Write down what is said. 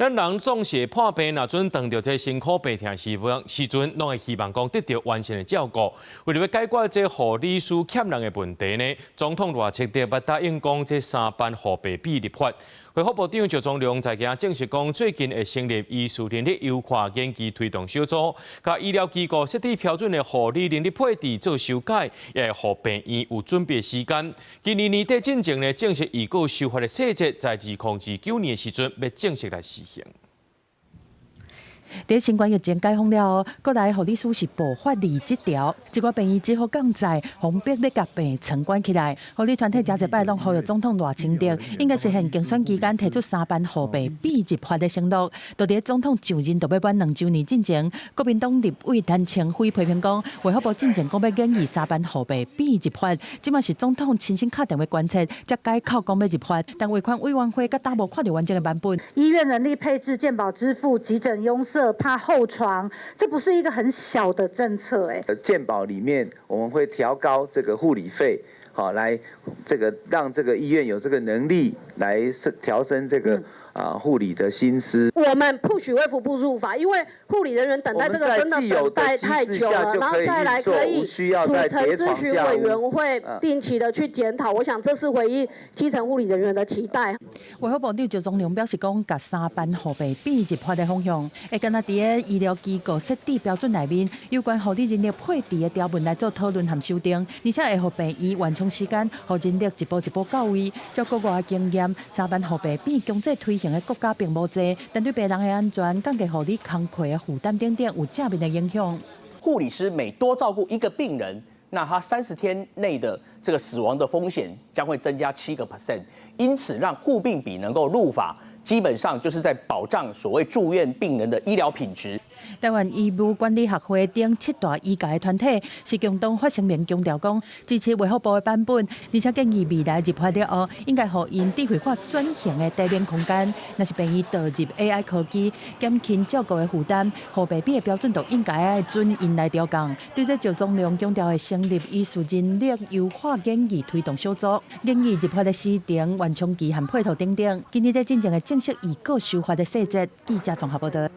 咱人總是會破病，若陣當著這辛苦病痛時陣，時陣攏會希望講得著完善的照顧。為著欲解決這護理師欠人的問題呢，總統賴清德捌答應講這三班護病比立法。衛福部長趙宗龍在今證實講，最近會成立醫事人力優化研究推動小組，共醫療機構設置標準的護理人力配置做修改，也會予病院有準備時間。今年年底進前呢，正式預告修法的細節，在2029年的時陣欲正式來實行。佇新冠疫情解封了後，國內護理師是爆發離職潮，一寡病院只好降載，封閉咧共病床關起來。護理團體誠濟擺攏呼籲總統賴清德應該是喺競選期間提出三班護病比入法的承諾。就佇總統上任就欲滿2週年進前，國民黨立委陳清輝批評講，衛福部進前講欲研議三班護病比入法，這馬是總統親身敲電話關切，才改口講欲入法。但衛權委員會佮今無看著完整的版本。醫院人力配置、健保支付、急診壅塞、怕候床，這不是一個很小的政策欸。健保裡面我們會調高這個護理費，好來這個讓這個醫院有這個能力來調升這個護理的薪資。我們不許衛福部入法，因為護理人員等待這個真的等待太久了，然後再來可以組成諮詢委員會，定期的去檢討。我想這是回應基層護理人員的期待。衛福部長趙宗龍表示講，共三班護病比入法的方向，會敢若佇个醫療機構設置標準內面，有關護理人力配置的條文來做討論和修訂，而且會予病院緩衝時間，予人力一步一步到位。照國外的經驗，三班護病比強制推行的國家並無濟，但對病人的安全、降低護理工課的負擔等等有正面的影響。護理師每多照顧一個病人，那他30天內的這個死亡的風險將會增加7%，因此讓護病比能夠入法，基本上就是在保障所謂住院病人的醫療品質。台灣醫務管理學會等七大醫界團體是共同發聲明強調講，支持衛福部的版本，而且建議未來入法了後，應該予𪜶智慧化轉型的地面空間。若是病院導入 AI 科技，減輕照顧的負擔，護病比的標準就應該愛準𪜶來調降。對這趙宗龍強調會成立醫事人力優化研議推動小組，研議入法的時程、緩衝期和配套等等。今日在進前會正式預告修法的細節，記者綜合報道。